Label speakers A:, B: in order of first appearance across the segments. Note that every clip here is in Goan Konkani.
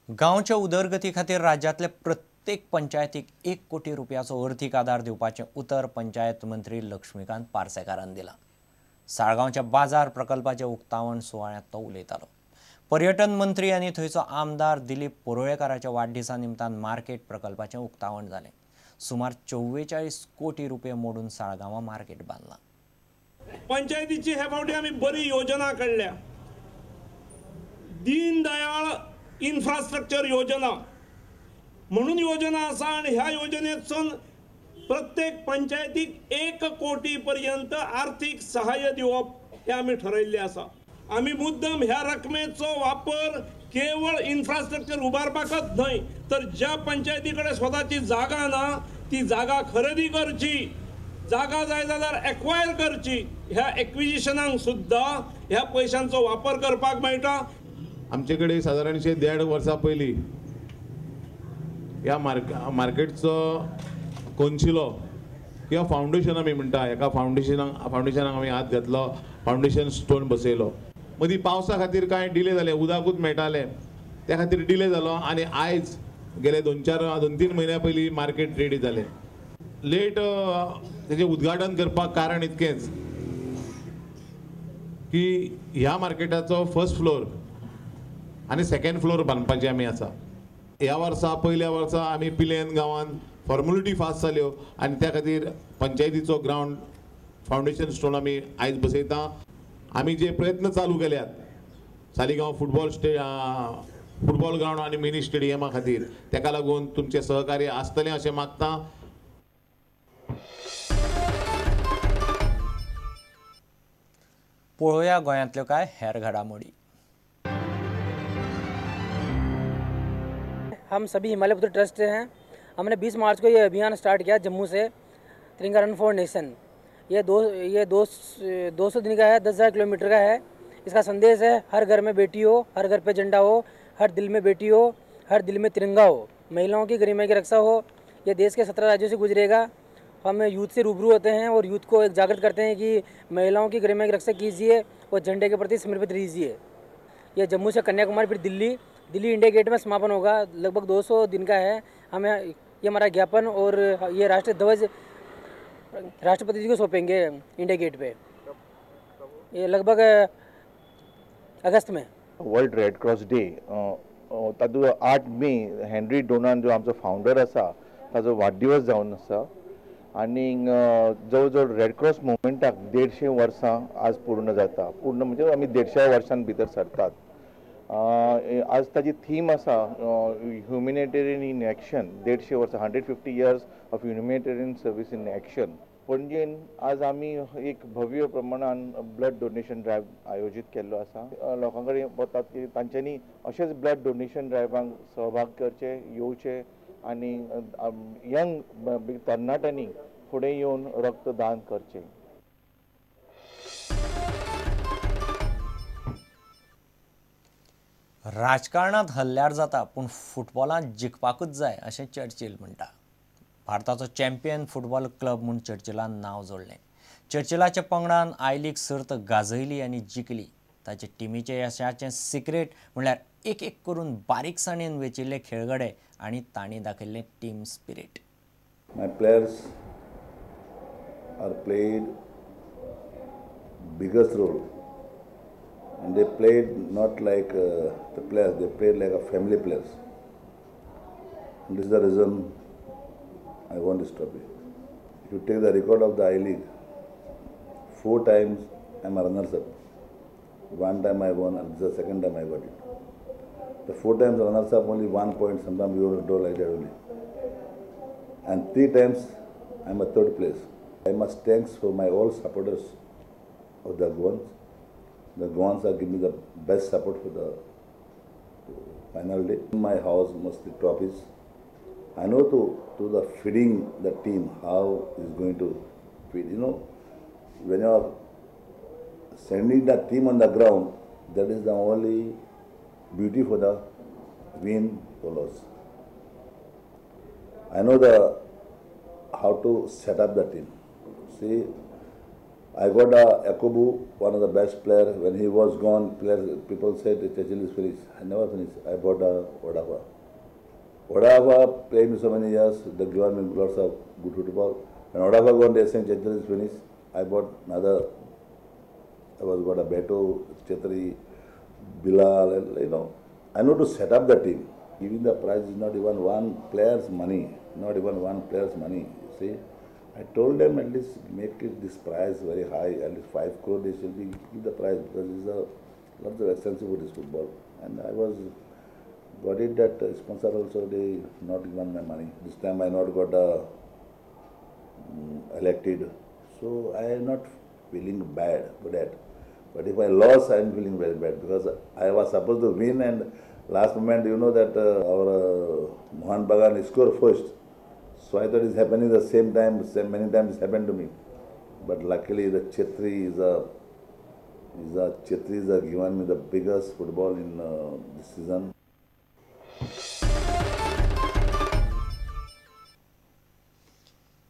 A: गांवच्या उदरगती खातीर राज्यांतले प्रत्येक पंचायतीक 1 कोटी रुपयाचो अर्थीक आदार दिवपाचें उतर पंचायत मंत्री लक्ष्मीकांत पार्सेकारान दिलां. साळगांवच्या बाजार प्रकल्पाच्या उक्तावण सुवाळ्यांत तो उलयतालो. पर्यटन मंत्री आनी थंयचो आमदार दिलीप परुळेकाराच्या वाडदिसा निमतान मार्केट प्रकल्पाचें उक्तावण जालें. सुमार 44 कोटी रुपये मोडून साळगांवां मार्केट बांदलां.
B: पंचायतीची हे फावटी आमी बरी योजना काडल्या. दीनदयाळ इन्फ्रास्ट्रक्चर योजना म्हणून योजना आसा आनी ह्या योजनेतसून प्रत्येक पंचायतीक 1 कोटी पर्यंत आर्थिक सहाय्य दिवप हे आमी ठरयल्लें आसा. आमी मुद्दम ह्या रकमेचो वापर केवळ इन्फ्रास्ट्रक्चर उबारपाकच न्हय तर ज्या पंचायती कडेन स्वताची जागा ना ती जागा खरेदी करची, जागा जाय जाल्यार एक्वायर करची, ह्या एक्विजिशनाक सुद्दां ह्या पयशांचो वापर करपाक मेळटा.
C: आमचे कडेन सादारणशे 1.5 वर्सां पयलीं ह्या मार्केटचो कोन्शिलो किंवा फावंडेशन आमी म्हणटा, एका फावंडेशनाक आमी हात घातलो, फावंडेशन स्टोन बसयलो. मदीं पावसा खातीर कांय डिले जाले, उदकूच मेळटालें त्या खातीर डिले जालो आनी आयज गेले 2-3 म्हयन्या पयलीं मार्केट रेडी जालें. लेट तेजें उद्घाटन करपाक कारण इतकेंच की ह्या मार्केटाचो फर्स्ट फ्लोर आनी सेकेंड फ्लोर बांदपाचें आमी आसा. ह्या वर्सा पयल्या वर्सा आमी पिलेन गांवांत फॉर्मेलिटी फास्ट जाल्यो आनी त्या खातीर पंचायतीचो ग्रावंड फावंडेशन स्टोन आमी आयज बसयता. आमी जे प्रयत्न चालू केल्यात सालिगांव फुटबॉल ग्रावंड आनी मिनी स्टेडियमा खातीर, तेका लागून तुमचें सहकार्य आसतलें अशें मागता.
A: पळोवया गोंयांतल्यो कांय हेर घडामोडी.
D: हम सभी हिमालय पुत्र ट्रस्ट हैं. हमने 20 मार्च को ये अभियान स्टार्ट किया जम्मू से, तिरंगा रन फॉर नेशन. ये 200 दिन का है, 10,000 किलोमीटर का है. इसका संदेश है हर घर में बेटी हो, हर घर पे झंडा हो, हर दिल में बेटी हो, हर दिल में तिरंगा हो, महिलाओं की गरिमा की रक्षा हो. ये देश के 17 राज्यों से गुजरेगा. हम यूथ से रूबरू होते हैं और यूथ को एक जागृत करते हैं कि महिलाओं की गरिमा की रक्षा कीजिए और झंडे के प्रति समर्पित रहिए. यह जम्मू से कन्याकुमारी फिर दिल्ली, दिल्ली इंडिया गेट में समापन होगा. लगभग 200 दिन का है. हमें ये हमारा ज्ञापन और ये राष्ट्रीय ध्वज राष्ट्रपति जी को सौंपेंगे इंडिया गेट पे, ये लगभग अगस्त में.
E: वर्ल्ड रेड क्रॉस डे तातूंत 8 मे हेनरी डोनान जो आमचो फावंडर आसा ताजो वाडदिवस जावन आसा आनी जवळ जवळ रेड क्रॉस मुवमेंटाक 150 वर्सां आज पूर्ण जाता. पूर्ण म्हणजे आमी 150 वर्सां भितर सरतात. आज ताजी थीम आसा ह्युमॅनिटेरियन इन एक्शन. 150 वर्सां, 150 years of humanitarian service in action. पणजेन आज आमी एक भव्य प्रमाणान ब्लड डोनेशन ड्रायव्ह आयोजीत केल्लो आसा. लोकां कडेन वतात की तांच्यांनी अशेंच ब्लड डोनेशन ड्रायव्हांक सहभाग करचे, येवचे आनी यंग तरणाट्यांनी फुडें येवन रक्तदान करचें.
A: राजकारणांत हल्ल्यार जाता पूण फुटबॉलांत जिखपाकूच जाय अशें चर्चिल म्हणटा. भारताचो चॅम्पियन फुटबॉल क्लब म्हूण चर्चिलान नांव जोडलें. चर्चिलाच्या पंगडान I league सर्त गाजयली आनी जिखली. ताचे टिमीचे यशाचें सिक्रेट म्हणल्यार एक एक करून बारीकसाणेन वेचिल्ले खेळगडे आनी तांणी दाखयल्लें team spirit.
F: My players are played biggest role and they played not like the players, they played like a family players. And this is the reason I won this trophy. If you take the record of the I-League, 4 times I am a runners-up. 1 time I won and this is the second time I got it. The 4 times runners-up, only 1 point, sometimes you will draw like that only. And 3 times I am a third place. I must thanks for my all supporters of the Goans. The Goans are giving me the best support for the final day. In my house, mostly trophies. I know to the feeding the team, how is going to feed. You know, when you are sending the team on the ground, that is the only beauty for the win or loss. I know the how to set up the team. See, I got Yakubu, one of the best player. When he was gone, people said Churchill is finished. I never finished. I bought Odafa. Odafa played me so many years. They given me lots of good football. When Odafa gone, they said Churchill is finished. I bought another. I was got a Beto, Chetri, Bilal, and, you know. I know to set up the team. Giving the prize is not even one player's money. Not even one player's money. You see. I told them at least make it this price very high, at least 5 crore they should be give the price, because it's a lot of expensive for this football. And I was got it that sponsor also they not given my money. This time I not got elected, so I am not feeling bad for that. But if I lost, I am feeling very bad, because I was supposed to win, and last moment you know that our Mohan Bagan scored first. So I thought it's happening the same time, same many times it happened to me. But luckily the Chetri is a given me the biggest football in this season.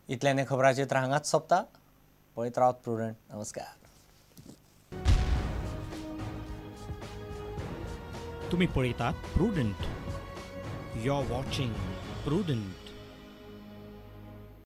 A: इतल्याने खबराचित्र हांगाच सोंपता. पळयत रावत प्रुडंट. नमस्कार.
G: तुम्ही पळयतात Prudent. You are watching Prudent.